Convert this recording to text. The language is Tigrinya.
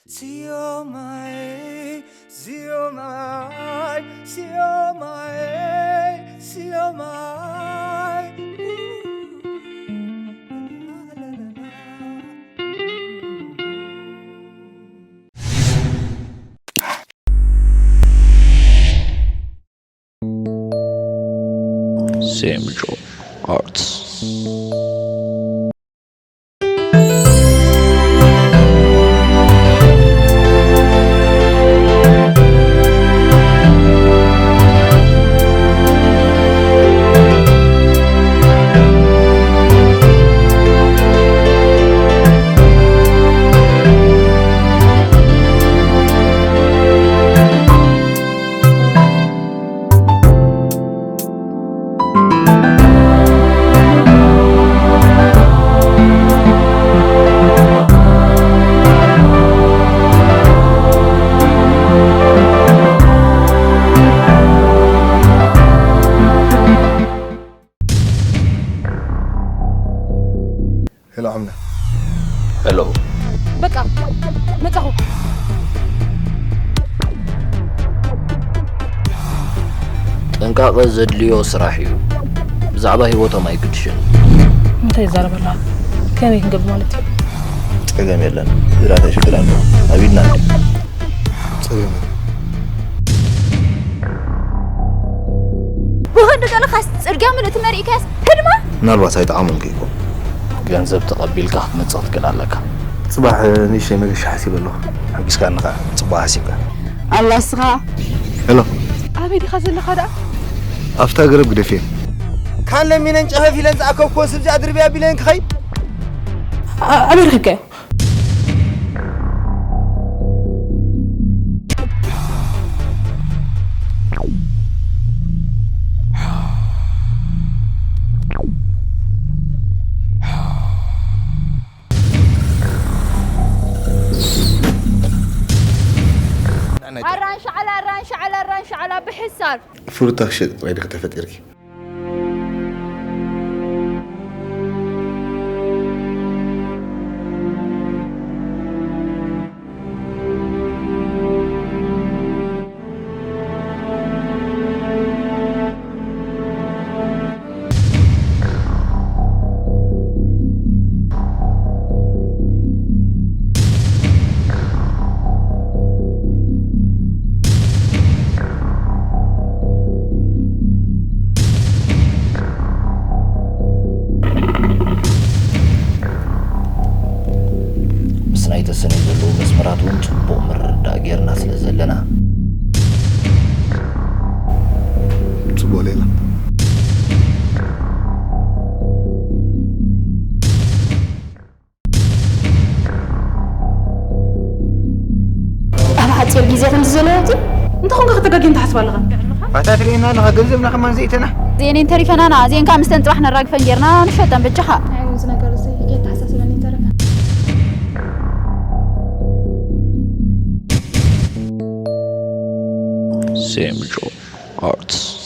Siomai, siomai, siomai, siomai. Semjo Arts. ሄሎ ዓምና። ሄሎ። በቃ መጻኹ። ጥንቃቐ ዘድልዮ ስራሕ እዩ። ብዛዕባ ህይወቶም ኣይግድሽን። እንታይ ይዛረብ ኣለኻ? ከመይ ክንገብር ማለት እዩ? ጸገም የለን። ዝራተ ሽግር ኣሎ። ኣብ ኢድና ኣሎ። ጸገም የለን። ብኸንዱ ዘለኻስ ጽርግያ ምልእቲ መሪእካያስ ህድማ? ምናልባት ኣይጠዓሞም ከይኮ። ገንዘብ ተቐቢልካ ክትመጽእ ክትክእል ኣለካ። ጽባሕ ንእሽተይ መገሻ ሓሲበ ኣለኹ። ሓጊዝካኒ ኸኣ ጽቡቕ ሓሲብካ። ኣላ እስኻ። ሄሎ። ኣበይ ዲኻ ዘለኻ ደኣ? ኣብታ ገረብ ግደፍየ። ካን ለሚነን ጨፈፍ ኢለን ዝኣከብክዎ ስብዚ ኣድርብያ ቢለን ክኸይድ? ኣ-፣ ኣበይ ረኺብካዮ? ኣራንሻዓላ፣ ኣራንሻዓላ፣ ኣራንሻዓላ ብሕሳር። ፍሩታ ክሸጥ ጥራይ ዲኺ ተፈጢርኪ? ምስ ናይ ተሰነይ ዘለዉ መስመራት እውን ጽቡቕ ምርድዳእ ጌርና ስለ ዘለና። ጽቡቕ ሌላ። ኣብ ሓጺር ግዜ ከምዚ ዘለዎ እቲ እንተኾንካ ከተጋግየን ትሓስብ ኣለኻ። ኣታ ትርእየና ኣለኻ፣ ገንዘብና ከማን ዘይተና። እዚኤን ተሪፈናና፣ እዚኤን ከዓ ምስተን ጽባሕ ነራግፈን ጌርና ንሸጠን በጃኻ። ናይ እውን ዝነገር እዚ ከየተሓሳስበኒ ይተረፈ። ሴምጆ ኣርትስ።